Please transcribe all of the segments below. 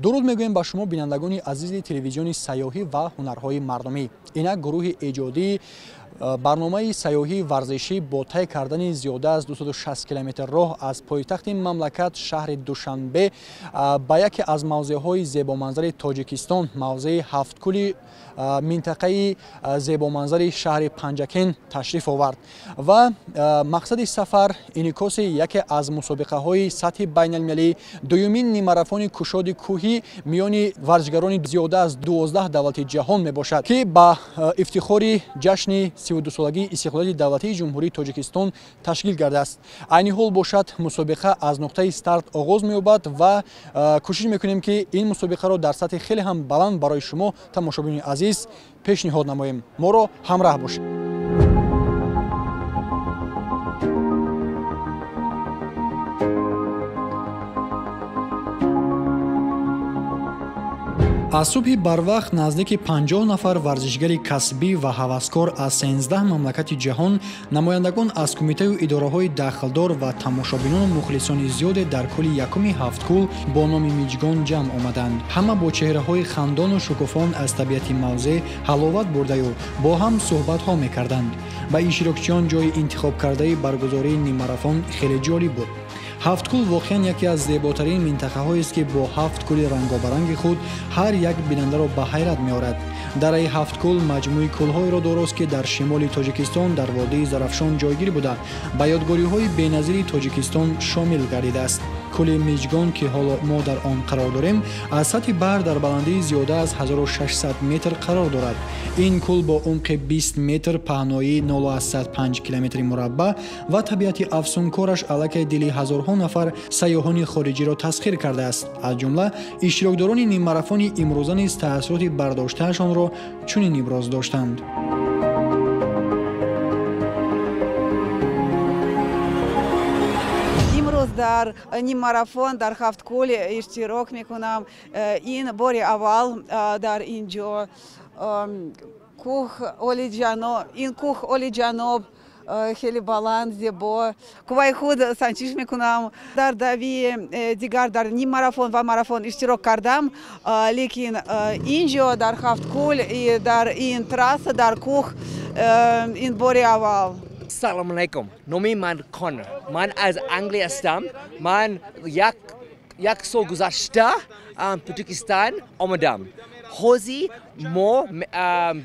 Дуруд мегӯем ба шумо бинандагони азизи телевизиони сайёҳӣ ва ҳунарҳои мардумӣ. Инак гурӯҳи эҷодии барномаи сайёҳии варзишӣ бо тай кардани зиёда аз 260 километр роҳ аз пойтахти мамлакат шаҳри Душанбе ба яке аз мавзеъҳои зебоманзари Тоҷикистон, мавзеи Ҳафткӯли минтақаи зебоманзари шаҳри Панҷакент ташриф овард ва мақсади сафар инъикоси яке аз мусобиқаҳои сатҳи байналмилалӣ, дуюмин нимарафони кушоди кӯҳӣ миёни варзишгарони зиёда аз 12 давлати ҷаҳон мебошад, ки ба ифтихори ҷашни 32-солагии истиқлолияти давлатии Ҷумҳурии Тоҷикистон ташкил кардааст. Айни ҳол бошад, мусобиқа аз нуқтаи старт оғоз меёбад ва кӯшиш мекунем, ки ин мусобиқаро дар сатҳи хеле ҳам баланд барои шумо тамошобинони азиз пешниҳод намоем. Моро ҳамроҳ бошед. Аз субҳи барвақт наздики 50 нафар варзишгари касбӣ ва ҳаваскор аз 13 мамлакати ҷаҳон, намояндагон аз кумитаю идораҳои дахлдор ва тамошобинону мухлисони зиёде дар кӯли якуми Ҳафткӯл бо номи Миҷгон ҷамъ омаданд. Ҳама бо чеҳраҳои хандону шукуфон аз табиати мавзеъ ҳаловат бурдаю бо ҳам суҳбатҳо мекарданд. Ба иштирокчиён ҷои интихобкардаи баргузории ниммарафон хеле ҷолиб буд. Ҳафткӯл воқеан яке аз зеботарин минтақаҳоест, ки бо ҳафт кӯли рангобаранги худ ҳар як бинандаро ба ҳайрат меорад. Дараи Ҳафткӯл маҷмӯи кӯлҳоеро дорост, ки дар шимоли Тоҷикистон дар водии Зарафшон ҷойгир буда, ба ёдгориҳои беназири Тоҷикистон шомил гардидааст. Кӯли Миҷгон, ки ҳоло мо дар он қарор дорем, аз сатҳи баҳр дар баландии зиёда аз 1600 метр қарор дорад. Ин кӯл бо умқи 20 метр, паҳноии 0,5 километри мураббаъ ва табиати афсункораш аллакай дили ҳазорҳо нафар сайёҳони хориҷиро тасхир кардааст. Аз ҷумла иштирокдорони ниммарафони имрӯза низ таассуроти бардоштаашонро чунин иброз доштанд. Дар ниммарафон дар Ҳафткӯл иштирок мекунам. Ин бори аввал дар ин ҷо кӯҳ олиҷаноб, ин кӯҳ олиҷаноб хеле баланд, зебо. Қувваи худ санҷиш мекунам. Дар дави дигар дар ниммарафон ва марафон иштирок кардам, лекин ин ҷо дар Ҳафткӯл дар ин трасса дар кӯҳ ин бори аввал. Салом алейкум. Номи ман Конор. Ман аз Англия ҳастам. Ман як сол гузашта Тоҷикистон омадам. Ҳозир мо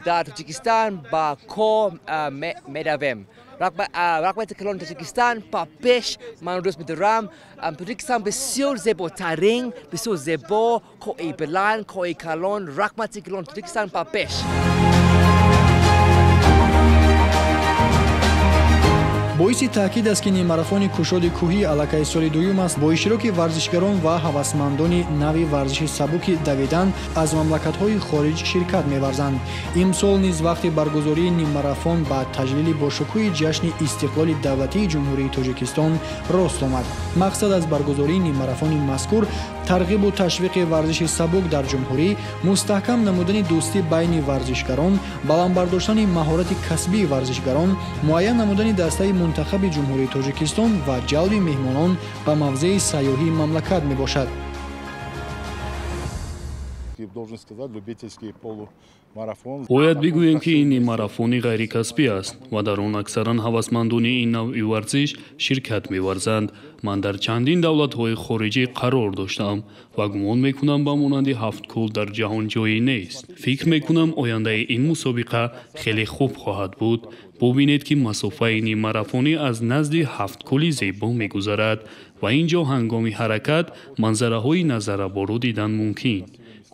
дар Тоҷикистон ба кор медавем. Рақобати калони Тоҷикистон ба пеш ман дӯст медорам. Тоҷикистон бисёр зеботарин, бисёр зебо, кӯҳи баланд, кӯҳи калон, рақобати калони Тоҷикистон ба пеш. Боиси таъкид аст, ки ниммарафони кушоди кӯҳӣ аллакай соли дуюм аст бо иштироки варзишгарон ва ҳавасмандони нави варзиши сабуки давидан аз мамлакатҳои хориҷ ширкат меварзанд. Имсол низ вақти баргузории ниммарафон ба таҷлили бошукӯҳи ҷашни истиқлоли давлатии Ҷумҳурии Тоҷикистон рост омад. Мақсад аз баргузории ниммарафони мазкур тарғибу ташвиқи варзиши сабук дар ҷумҳурӣ, мустаҳкам намудани дӯстӣ байни варзишгарон, баланд бардоштани маҳорати касбии варзишгарон, муайян намудани дастаи мунтахаби Ҷумҳурии Тоҷикистон ва ҷалби меҳмонон ба мавзеи сайёҳии мамлакат мебошад. Бояд бигӯем, ки ин ниммарафони ғайрикасбӣ аст ва дар он аксаран ҳавасмандони ин навъи варзиш ширкат меварзанд. Ман дар чандин давлатҳои хориҷӣ қарор доштам ва гумон мекунам ба монанди Ҳафткӯл дар ҷаҳон ҷое нест. Фикр мекунам ояндаи ин мусобиқа хеле хуб хоҳад буд. Бубинед, ки масофаи ниммарафонӣ аз назди Ҳафткӯли зебо мегузарад ва ин ҷо ҳангоми ҳаракат манзараҳои назарраборо дидан мумкин.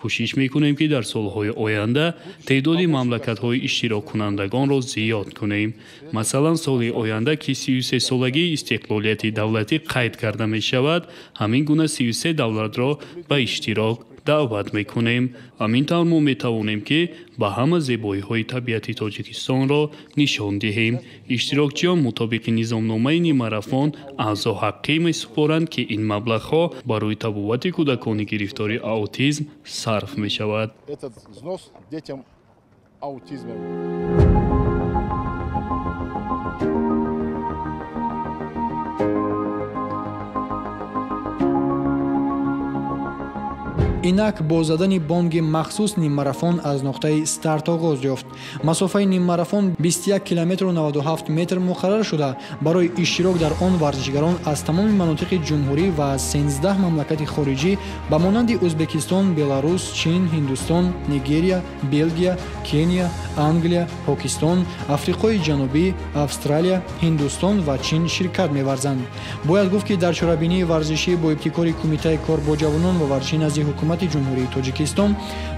Кӯшиш мекунем, ки дар солҳои оянда теъдоди мамлакатҳои иштироккунандагонро зиёд кунем. Масалан, соли оянда, ки 33-солагии истиқлолияти давлатӣ қайд карда мешавад, ҳамин гуна 33 давлатро ба иштирок даъват мекунем. Ҳамин тавр мо метавонем, ки ба ҳама зебоиҳои табиати Тоҷикистонро нишон диҳем. Иштирокчиён мутобиқи низомномаи ниммарафон аъзо ҳаққӣ месупоранд, ки ин маблағҳо барои табобати кӯдакони гирифтори аутизм сарф мешавад. Инак бо задани бонги махсус ниммарафон аз нуқтаи старт оғоз ёфт. Масофаи ниммарафон 21 километру 97 метр муқаррар шуда, барои иштирок дар он варзишгарон аз тамоми манотиқи ҷумҳурӣ ва аз 13 мамлакати хориҷӣ ба монанди Ӯзбекистон, Беларус, Чин, Ҳиндустон, Нигерия, Белгия, Кения, Англия, Покистон, Африқои Ҷанубӣ, Австралия, Ҳиндустон ва Чин ширкат меварзанд. Бояд гуфт, ки дар чорабинии варзишӣ бо ибтикори Кумитаи кор бо ҷавонон ва варзиши назди ҳукумати Ҷумҳурии Тоҷикистон,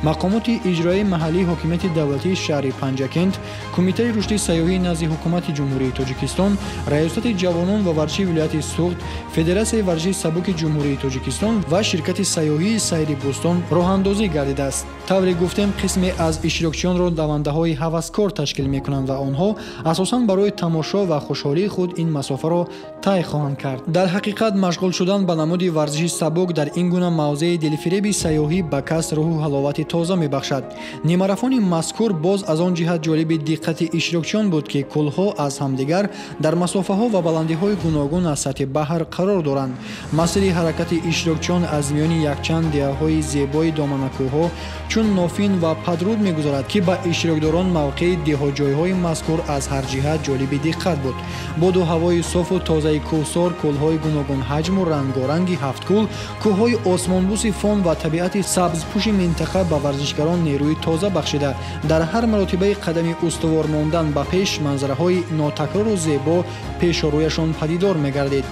мақомоти иҷроияи маҳаллии ҳокимияти давлатии шаҳри Панҷакент, Кумитаи рушди сайёҳии назди ҳукумати Ҷумҳурии Тоҷикистон, Раёсати ҷавонон ва варзиши вилояти Суғд, Федератсияи варзиши сабуки Ҷумҳурии Тоҷикистон ва ширкати сайёҳии Сайри Бӯстон роҳандозӣ гардидааст. Тавре гуфтем, қисме аз иштирокчиёнро давандаҳои ҳаваскор ташкил мекунанд ва онҳо асосан барои тамошо ва хушҳолии худ ин масофаро тай хоҳанд кард. Дар ҳақиқат машғул шудан ба намуди варзиши сабук дар ин гуна мавзеи дилфиреби сайёҳӣ ба кас рӯҳу ҳаловати тоза мебахшад. Нимарафони мазкур боз аз он ҷиҳат ҷолиби диққати иштирокчиён буд, ки кӯлҳо аз ҳамдигар дар масофаҳо ва баландиҳои гуногун аз сатҳи баҳр қарор доранд. Масири ҳаракати иштирокчиён аз миёни якчанд деҳаҳои зебои доманакӯҳҳо чун Нофин ва Падруд мегузарад, ки ба иштирокдорон мавқеи деҳоҷойҳои мазкур аз ҳар ҷиҳат ҷолиби диққат буд. Боду ҳавои софу тозаи кӯҳсор, кӯлҳои гуногунҳаҷму рангоранги ҳафткӯл, кӯҳҳои осмонбӯси Фон ва табиати сабзпӯши минтақа ба варзишгарон нерӯи тоза бахшида, дар ҳар маротибаи қадами устувор мондан ба пеш манзараҳои нотакрору зебо пешорӯяшон падидор мегардид.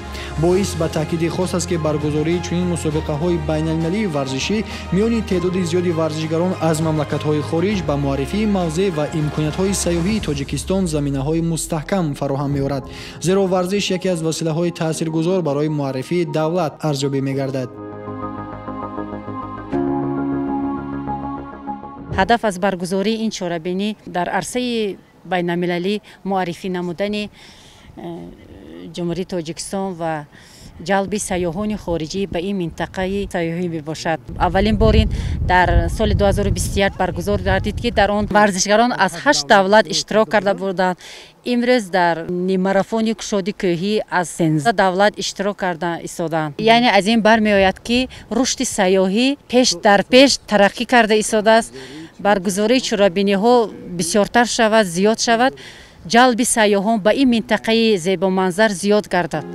Боис ба таъкиди хос аст, ки баргузории чунин мусобиқаҳои байналмилалии варзишӣ миёни теъдоди зиёди варзишгарон аз мамлакатҳои хориҷ ба муаррифии мавзеъ ва имкониятҳои сайёҳии Тоҷикистон заминаҳои мустаҳкам фароҳам меорад, зеро варзиш яке аз василаҳои таъсиргузор барои муаррифии давлат арзёбӣ мегардад. Ҳадаф аз баргузории ин чорабинӣ дар арсаи байналмилалӣ муаррифӣ намудани Ҷумҳурии Тоҷикистон ва ҷалби сайёҳони хориҷӣ ба ин минтақаи сайёҳӣ мебошад. Аввалин бор ин дар соли 2021 баргузор гардид, ки дар он варзишгарон аз 8 давлат иштирок карда буданд. Имрӯз дар ниммарафони кушоди кӯҳӣ аз 13 давлат иштирок карда истоданд. Яъне аз ин бармеояд, ки рушди сайёҳӣ пеш дар пеш тараққӣ карда истодааст. Баргузории чорабиниҳо бисёртар шавад, зиёд шавад, ҷалби сайёҳон ба ин минтақаи зебоманзар зиёд гардад.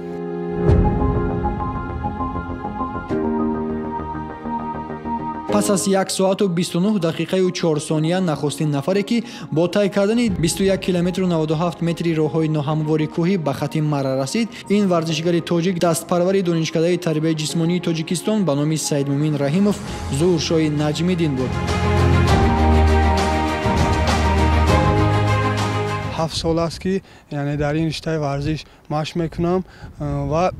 Пас аз 1 соату 29 дақиқаю 4 сония нахустин нафаре, ки бо тай кардани 21 километру 97 метри роҳҳои ноҳамвори кӯҳӣ ба хати марра расид, ин варзишгари тоҷик, дастпарвари донишкадаи тарбияи ҷисмонии Тоҷикистон ба номи Саидмумин Раҳимов, Зуҳуршоҳи Наҷмиддин буд. 7 сол аст, ки яъне дар ин риштаи варзиш машқ мекунам ва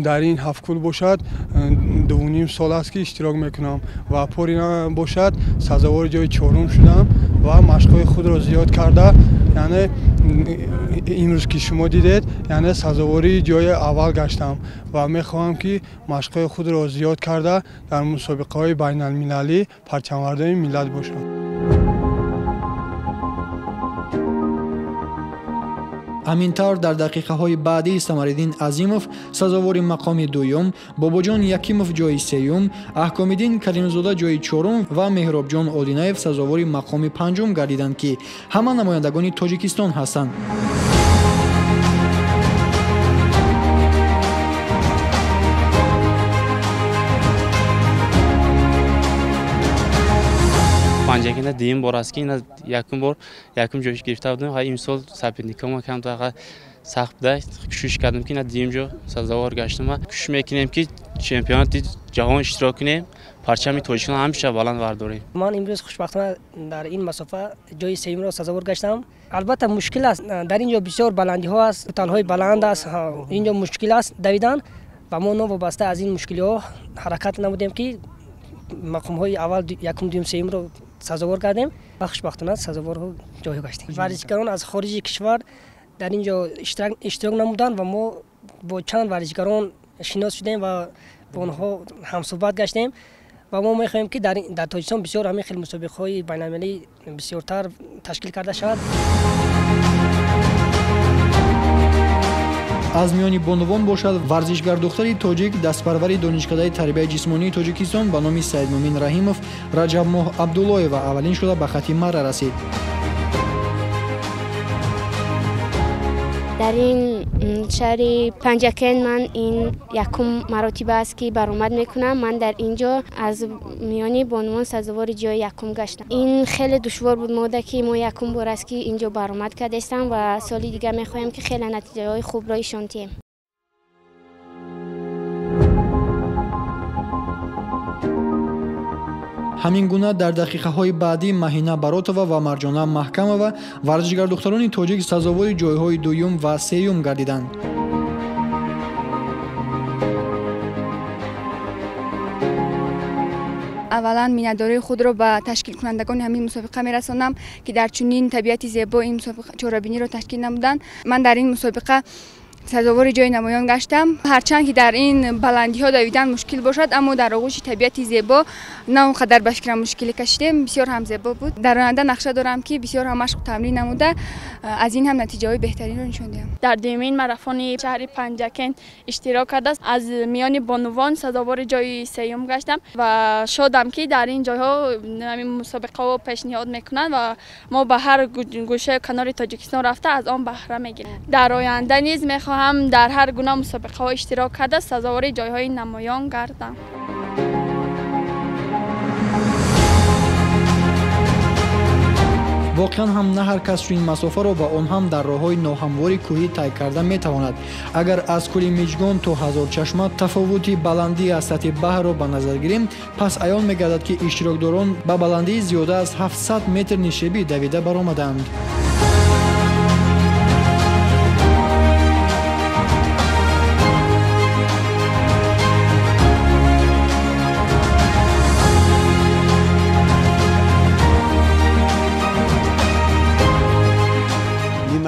дар ин ҳафткӯл бошад 2,5 сол аст, ки иштирок мекунам ва пори бошад сазовори ҷои чорум шудам ва машқҳои худро зиёд карда, яъне имрӯз ки шумо дидед, яъне сазовори ҷои аввал гаштам ва мехоҳам, ки машқҳои худро зиёд карда дар мусобиқаҳои байналмилалӣ парчамбардори миллат бошам. Ҳамин тавр дар дақиқаҳои баъдӣ Самариддин Азимов сазовори мақоми дуюм, Бобоҷон Якимов ҷои сеюм, Аҳкомиддин Каримзода ҷои чорум ва Меҳробҷон Одинаев сазовори мақоми панҷум гардиданд, ки ҳама намояндагони Тоҷикистон ҳастанд. Панҷакента дуюм бор аст, ки ина якум бор якум ҷой гирифта будем. Имсол соперникома камтар сахт буда, кӯшиш кардем, ки ина дуюм ҷо сазовор гаштем. Кӯшиш мекунем, ки чемпионати ҷаҳон иштирок кунем, парчами Тоҷикистон ҳамеша баланд бардорем. Ман имрӯз хушбахтона дар ин масофа ҷои сеюмро сазовор гаштам. Албатта мушкил аст, дар ин ҷо бисёр баландиҳо аст, талҳои баланд аст, ин ҷо мушкил аст давидан ва мо новобаста аз ин мушкилиҳо ҳаракат намудем, ки мақомҳои аввал, якум, дуюм, сеюмро сазовор кардем ва хушбахтона сазоворҳо ҷой гаштем. Варзишгарон аз хориҷи кишвар дар ин ҷо иштирок намуданд ва мо бо чанд варзишгарон шинос шудем ва бо онҳо ҳамсӯҳбат гаштем ва мо мехоҳем, ки дар Тоҷикистон бисёр ҳамин хел мусобиқаҳои байналмилалӣ бисёртар ташкил карда шавад. Аз миёни бонувон бошад варзишгардухтари тоҷик, дастпарвари Донишкадаи тарбияи ҷисмонии Тоҷикистон ба номи Саидмумин Раҳимов Раҷабмоҳ Абдуллоева аввалин шуда ба хати марра расид. Дар ин шаҳри Панҷакент ман ин якум маротиба аст, ки баромад мекунам. Ман дар ин ҷо аз миёни бонувон сазовори ҷои якум гаштам. Ин хеле душвор буд, мода ки мо якум бор аст, ки ин ҷо баромад кардастам ва соли дигар мехоҳем, ки хеле натиҷаҳои хубро ишон диҳем. Ҳамин гуна дар дақиқаҳои баъдӣ Маҳина Баротова ва Марҷона Маҳкамова варзишгардухтарони тоҷик сазовори ҷойҳои дуюм ва сеюм гардиданд. Аввалан миннатдории худро ба ташкилкунандагони ҳамин мусобиқа мерасонам, ки дар чунин табиати зебо ин чорабиниро ташкил намуданд. Ман дар ин мусобиқа сазовори ҷои намоён гаштам. Ҳарчанд ки дар ин баландиҳо давидан мушкил бошад, аммо дар оғӯши табиати зебо на он қадар ба фикрам мушкилӣ кашидем, бисёр ҳам зебо буд. Дар оянда нақша дорам, ки бисёр ҳам машқу тамрин намуда аз ин ҳам натиҷаҳои беҳтаринро нишон диҳам. Дар дуюмин марафони шаҳри Панҷакент иштирок кардааст. Аз миёни бонувон сазовори ҷои сеюм гаштам ва шодам, ки дар ин ҷойҳо ҳамин мусобиқаҳо пешниҳод мекунанд ва мо ба ҳар гӯшаи канори Тоҷикистон рафта аз он баҳра мегирем. Дар оянда низ мехоҳам дар ҳар гуна мусобиқаҳо иштирок карда сазовори ҷойҳои намоён гардам. Воқеан ҳам на ҳар кас чунин масофаро ва он ҳам дар роҳҳои ноҳамвори кӯҳӣ тай карда метавонад. Агар аз кӯли Миҷгон то Ҳазорчашма тафовути баландӣ аз сатҳи баҳрро ба назар гирем, пас аён мегардад, ки иштирокдорон ба баландии зиёда аз 700 метр нишебӣ давида баромаданд.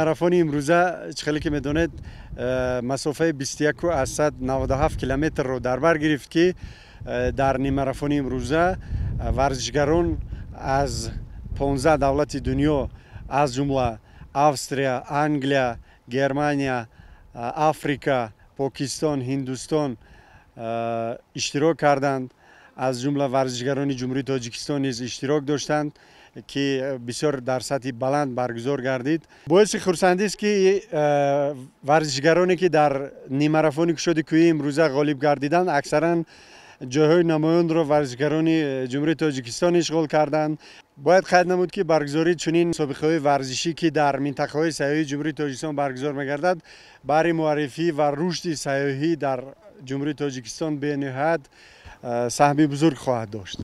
Марафони имрӯза, чӣ хеле ки медонед, масофаи 21,97 километрро дар бар гирифт, ки дар ниммарафони имрӯза варзишгарон аз 15 давлати дунё, аз ҷумла Австрия, Англия, Германия, Африка, Покистон, Ҳиндустон иштирок карданд. Аз ҷумла варзишгарони Ҷумҳурии Тоҷикистон низ иштирок доштанд, ки бисёр дар сатҳи баланд баргузор гардид. Боиси хурсандист, ки варзишгароне, ки дар ниммарафони кушоди кӯҳии имрӯза ғолиб гардиданд, аксаран ҷойҳои намоёнро варзишгарони Ҷумҳурии Тоҷикистон ишғол карданд. Бояд қайд намуд, ки баргузории чунин мусобиқаҳои варзишӣ, ки дар минтақаҳои сайёҳии Ҷумҳурии Тоҷикистон баргузор мегардад, баҳри муаррифӣ ва рушди сайёҳӣ дар Ҷумҳурии Тоҷикистон бениҳоят саҳми бузург хоҳад дошт.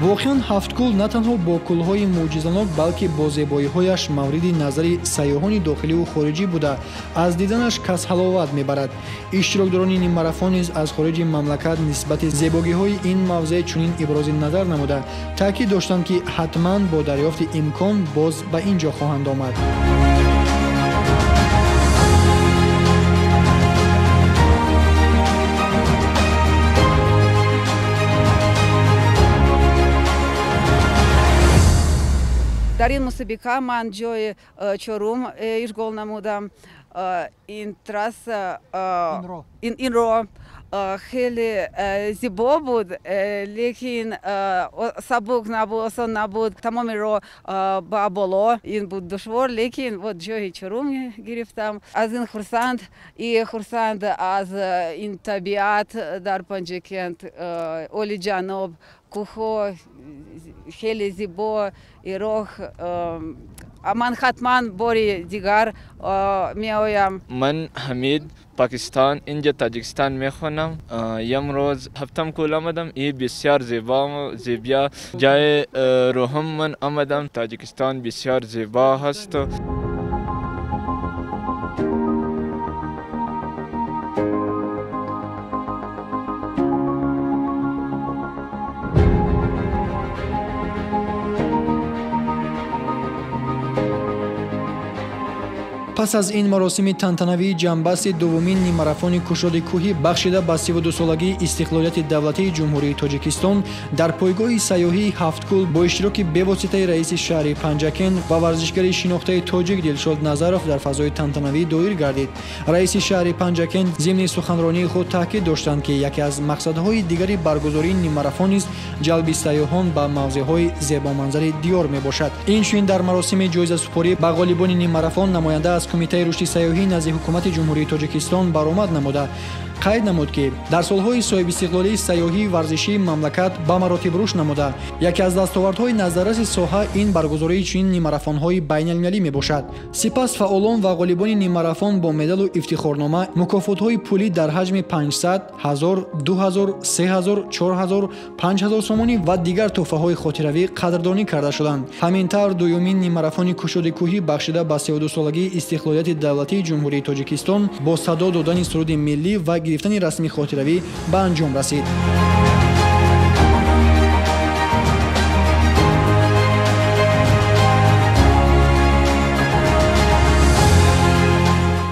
Воқеан Ҳафткӯл на танҳо бо кӯлҳои мӯъҷизанок, балки бо зебоиҳояш мавриди назари сайёҳони дохиливу хориҷӣ буда, аз диданаш кас ҳаловат мебарад. Иштирокдорони ниммарафон низ аз хориҷи мамлакат нисбати зебогиҳои ин мавзеъ чунин ибрози назар намуда, таъкид доштанд, ки ҳатман бо дарёфти имкон боз ба ин ҷо хоҳанд омад. Дар ин мусобиқа ман ҷои чорум ишғол намудам. Ин трасса, ин роҳ хеле зебо буд, лекин сабук набуд, осон набуд. Тамоми роҳ ба боло ин буд душвор, лекин вот ҷои чорум гирифтам. Аз ин хурсанд и хурсанд аз ин табиат дар Панҷакент, олиҷаноб, кӯҳҳо хеле зебо и роҳ. Ман ҳатман бори дигар меоям. Ман Ҳамид, Пакистон, инҷа Таҷикистон мехонам. Имрӯз ҳафтам кӯл омадам. И бисёр зебо зебо ҷои роҳам ман омадам. Таҷикистон бисёр зебо ҳаст. Пас аз ин маросими тантанавии ҷамъбасти дуввумин ниммарафони кушоди кӯҳӣ бахшида ба 32-солагии истиқлолияти давлатии Ҷумҳурии Тоҷикистон дар пойгоҳи сайёҳии Ҳафткӯл бо иштироки бевоситаи раиси шаҳри Панҷакент ва варзишгари шинохтаи тоҷик Дилшод Назаров дар фазои тантанавӣ доир гардид. Раиси шаҳри Панҷакент зимни суханронии худ таъкид доштанд, ки яке аз мақсадҳои дигари баргузории ниммарафон низ ҷалби сайёҳон ба мавзеъҳои зебоманзари диёр мебошад. Инчунин дар маросими ҷоизасупорӣ ба ғолибони ниммарафон намоянда аз Кумитаи рушди сайёҳӣ назди Ҳукумати Ҷумҳурии Тоҷикистон баромад намуда қайд намуд, ки дар солҳои соҳибистиқлолии сайёҳии варзишии мамлакат ба маротиб рушд намуда. Яке аз дастовардҳои назарраси соҳа ин баргузории чунин ниммарафонҳои байналмилалӣ мебошад. Сипас фаъолон ва ғолибони ниммарафон бо медалу ифтихорнома мукофотҳои пулӣ дар ҳаҷми 500, 1000, 2000, 3000, 4000, 5000 сомонӣ ва дигар тӯҳфаҳои хотиравӣ қадрдонӣ карда шуданд. Ҳамин тавр дуюмин ниммарафони кушоди кӯҳӣ бахшида ба 32-солагии истиқлолияти давлатии Ҷумҳурии Тоҷикистон бо садо додани суруди миллӣ ва гирифтани расми хотиравӣ ба анҷом расид.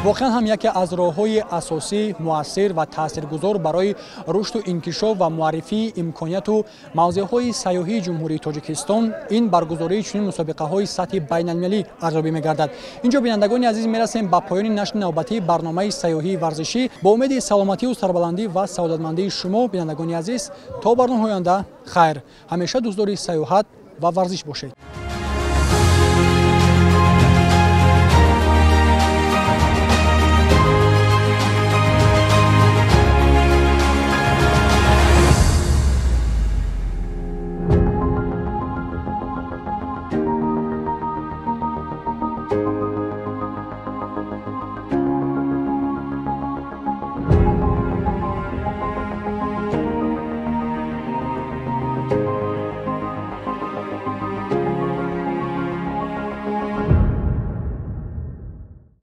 Воқеан ҳам яке аз роҳҳои асосӣ, муассир ва таъсиргузор барои рушду инкишоф ва муаррифии имконияту мавзеъҳои сайёҳии Ҷумҳурии Тоҷикистон ин баргузории чунин мусобиқаҳои сатҳи байналмилалӣ арзёбӣ мегардад. Инҷо, бинандагони азиз, мерасем ба поёни нашри навбатии барномаи сайёҳии варзишӣ. Бо умеди саломатию сарбаландӣ ва саодатмандии шумо, бинандагони азиз, то барномаҳои оянда хайр. Ҳамеша дӯстдори сайёҳат ва варзиш бошед.